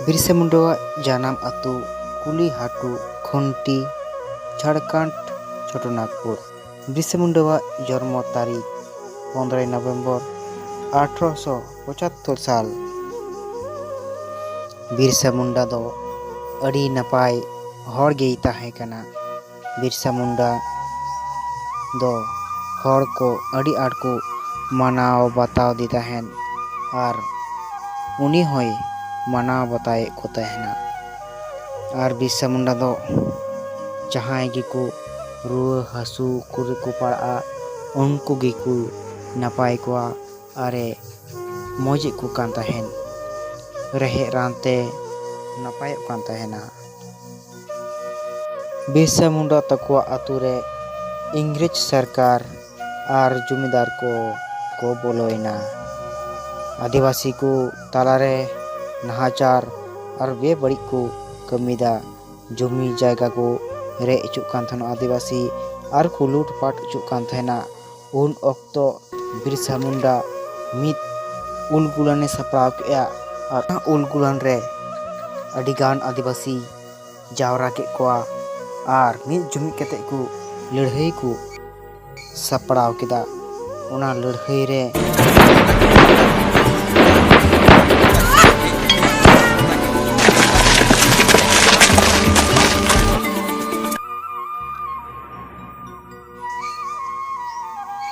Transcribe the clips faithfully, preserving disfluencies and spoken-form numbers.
ᱵᱤᱨᱥᱟ ᱢᱩᱱᱰᱟᱣᱟᱜ ᱡᱟᱱᱟᱢ ᱟᱹᱛᱩ ᱠᱩᱞᱤᱦᱟᱴᱩ, ᱠᱷᱩᱱᱴᱤ, ᱡᱷᱟᱲᱠᱷᱚᱸᱰ, ᱪᱷᱳᱴᱳᱱᱟᱜᱽᱯᱩᱨ᱾ ᱵᱤᱨᱥᱟ ᱢᱩᱱᱰᱟᱣᱟᱜ ᱡᱚᱱᱢᱚ ᱛᱟᱹᱨᱤᱠᱷ ᱯᱚᱱᱫᱽᱨᱚᱭ ᱱᱚᱵᱷᱮᱢᱵᱚᱨ ᱟᱴᱷᱨᱚᱥᱚ ᱯᱚᱸᱪᱟᱛᱛᱳᱨ ᱥᱟᱞ᱾ ᱵᱤᱨᱥᱟ ᱢᱩᱱᱰᱟ ᱫᱚ ᱟᱹᱰᱤ ᱱᱟᱯᱟᱭ ᱦᱚᱲ ᱜᱮᱭ ᱛᱟᱦᱮᱸ ᱠᱟᱱᱟ᱾ ᱵᱤᱨᱥᱟ ᱢᱩᱱᱰᱟ ᱫᱚ ᱦᱚᱲ ᱠᱚ ᱟᱹᱰᱤ ᱟᱸᱴ ᱠᱚ ᱢᱟᱱᱟᱣ ᱵᱟᱛᱟᱣ ᱫᱮ ᱛᱟᱦᱮᱸᱫ ᱟᱨ ᱩᱱᱤ ᱦᱚᱸᱭ ᱢᱟᱱᱟᱣ ᱵᱟᱛᱟᱣᱮᱫ ᱠᱚ ᱛᱟᱦᱮᱱᱟ᱾ ᱟᱨ ᱵᱤᱨᱥᱟ ᱢᱩᱱᱰᱟ ᱫᱚ ᱡᱟᱦᱟᱸᱭ ᱜᱮᱠᱚ ᱨᱩᱣᱟᱹ ᱦᱟᱹᱥᱩ ᱠᱚᱨᱮ ᱠᱚ ᱯᱟᱲᱟᱜᱼᱟ, ᱩᱱᱠᱩ ᱜᱮᱠᱚ ᱱᱟᱯᱟᱭ ᱠᱚᱣᱟ ᱟᱨᱮ ᱢᱚᱡᱮᱫ ᱠᱚ ᱠᱟᱱ ᱛᱟᱦᱮᱸᱱ᱾ ᱨᱮᱦᱮᱫ ᱨᱟᱱ ᱛᱮ ᱱᱟᱯᱟᱭᱚᱜ ᱠᱟᱱ ᱛᱟᱦᱮᱱᱟ᱾ ᱵᱤᱨᱥᱟ ᱢᱩᱱᱰᱟ ᱛᱟᱠᱚᱣᱟᱜ ᱟᱛᱳ ᱨᱮ ᱤᱝᱨᱮᱡᱽ ᱥᱚᱨᱠᱟᱨ ᱟᱨ ᱡᱚᱢᱤᱫᱟᱨ ᱠᱚ ᱠᱚ ᱵᱚᱞᱚᱭᱮᱱᱟ᱾ ᱟᱹᱫᱤᱵᱟᱹᱥᱤ ᱠᱚ ᱛᱟᱞᱟᱨᱮ ᱱᱟᱦᱟᱪᱟᱨ ᱟᱨ ᱵᱮᱵᱟᱹᱲᱤᱡ ᱠᱚ ᱠᱟᱹᱢᱤᱭᱮᱫᱟ᱾ ᱡᱚᱢᱤ ᱡᱟᱭᱜᱟ ᱠᱚ ᱨᱮᱡ ᱦᱚᱪᱚᱜ ᱠᱟᱱ ᱛᱟᱦᱮᱱᱟ ᱟᱹᱫᱤᱵᱟᱹᱥᱤ, ᱟᱨ ᱠᱚ ᱞᱩᱴ ᱯᱟᱴ ᱦᱚᱪᱚᱜ ᱠᱟᱱ ᱛᱟᱦᱮᱱᱟ᱾ ᱩᱱ ᱚᱠᱛᱚ ᱵᱤᱨᱥᱟ ᱢᱩᱱᱰᱟ ᱢᱤᱫ ᱩᱞᱜᱩᱞᱟᱱᱮ ᱥᱟᱯᱲᱟᱣ ᱠᱮᱜᱼᱟ᱾ ᱟᱨ ᱚᱱᱟ ᱩᱞᱜᱩᱞᱟᱱ ᱨᱮ ᱟᱹᱰᱤᱜᱟᱱ ᱟᱹᱫᱤᱵᱟᱹᱥᱤ ᱡᱟᱣᱨᱟ ᱠᱮᱫ ᱠᱚᱣᱟ ᱟᱨ ᱢᱤᱫ ᱡᱩᱢᱤᱫ ᱠᱟᱛᱮ ᱠᱚ ᱞᱟᱹᱲᱦᱟᱹᱭ ᱠᱚ ᱥᱟᱯᱲᱟᱣ ᱠᱮᱫᱟ᱾ ᱚᱱᱟ ᱞᱟᱹᱲᱦᱟᱹᱭ ᱨᱮ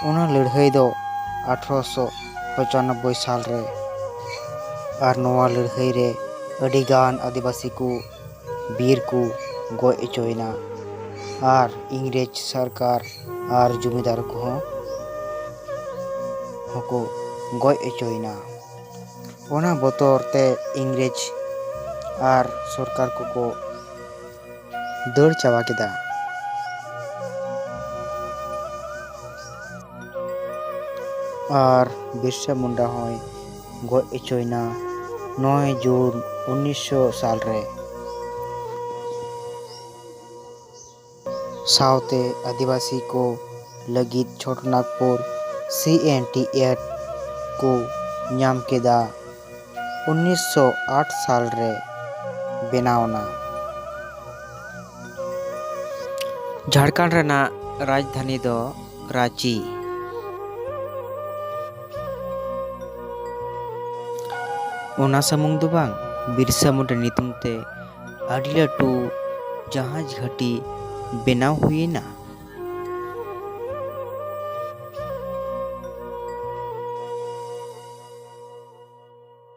ᱚᱱᱟ ᱞᱟᱹᱲᱦᱟᱹᱭ ᱫᱚ ᱟᱴᱷᱨᱚᱥᱚ ᱯᱚᱸᱪᱟᱱᱚᱵᱵᱳᱭ ᱥᱟᱞ ᱨᱮ, ᱟᱨ ᱱᱚᱣᱟ ᱞᱟᱹᱲᱦᱟᱹᱭ ᱨᱮ ᱟᱹᱰᱤ ᱜᱟᱱ ᱟᱹᱫᱤᱵᱟᱹᱥᱤ ᱠᱚ ᱵᱤᱨ ᱠᱚ ᱜᱚᱡ ᱦᱚᱪᱚᱭᱮᱱᱟ, ᱟᱨ ᱤᱝᱨᱮᱡᱽ ᱥᱚᱨᱠᱟᱨ ᱟᱨ ᱡᱚᱢᱤᱫᱟᱨ ᱠᱚᱦᱚᱸ ᱦᱚᱸᱠᱚ ᱜᱚᱡ ᱦᱚᱪᱚᱭᱮᱱᱟ᱾ ᱚᱱᱟ ᱵᱚᱛᱚᱨ ᱛᱮ ᱤᱝᱨᱮᱡᱽ ᱟᱨ ᱥᱚᱨᱠᱟᱨ ᱠᱚᱠᱚ ᱫᱟᱹᱲ ᱪᱟᱵᱟ ᱠᱮᱫᱟ᱾ ᱟᱨ ᱵᱤᱨᱥᱟ ᱢᱩᱱᱰᱟ ᱦᱚᱸᱭ ᱜᱚᱡ ᱦᱚᱪᱚᱭᱮᱱᱟ ᱱᱚᱭ ᱡᱩᱱ ᱩᱱᱤᱥᱥᱚ ᱥᱟᱞ ᱨᱮ᱾ ᱥᱟᱶᱛᱮ ᱟᱹᱫᱤᱵᱟᱹᱥᱤ ᱠᱚ ᱞᱟᱹᱜᱤᱫ ᱪᱷᱳᱴᱳᱱᱟᱜᱽᱯᱩᱨ ᱥᱤ ᱮᱱ ᱴᱤ ᱮᱠᱴ ᱠᱚ ᱧᱟᱢ ᱠᱮᱫᱟ᱾ ᱩᱱᱤᱥᱥᱚ ᱟᱴ ᱥᱟᱞ ᱨᱮ ᱵᱮᱱᱟᱣ ᱮᱱᱟ᱾ ᱡᱷᱟᱲᱠᱷᱚᱸᱰ ᱨᱮᱱᱟᱜ ᱨᱟᱡᱽᱫᱷᱟᱱᱤ ᱫᱚ ᱨᱟᱸᱪᱤ᱾ ᱚᱱᱟ ᱥᱩᱢᱩᱝ ᱫᱚ ᱵᱟᱝ, ᱵᱤᱨᱥᱟ ᱢᱩᱱᱰᱟ ᱧᱩᱛᱩᱢ ᱛᱮ ᱟᱹᱰᱤ ᱞᱟᱹᱴᱩ ᱡᱟᱦᱟᱡᱽ ᱜᱷᱟᱹᱴᱤ ᱵᱮᱱᱟᱣ ᱦᱩᱭᱮᱱᱟ᱾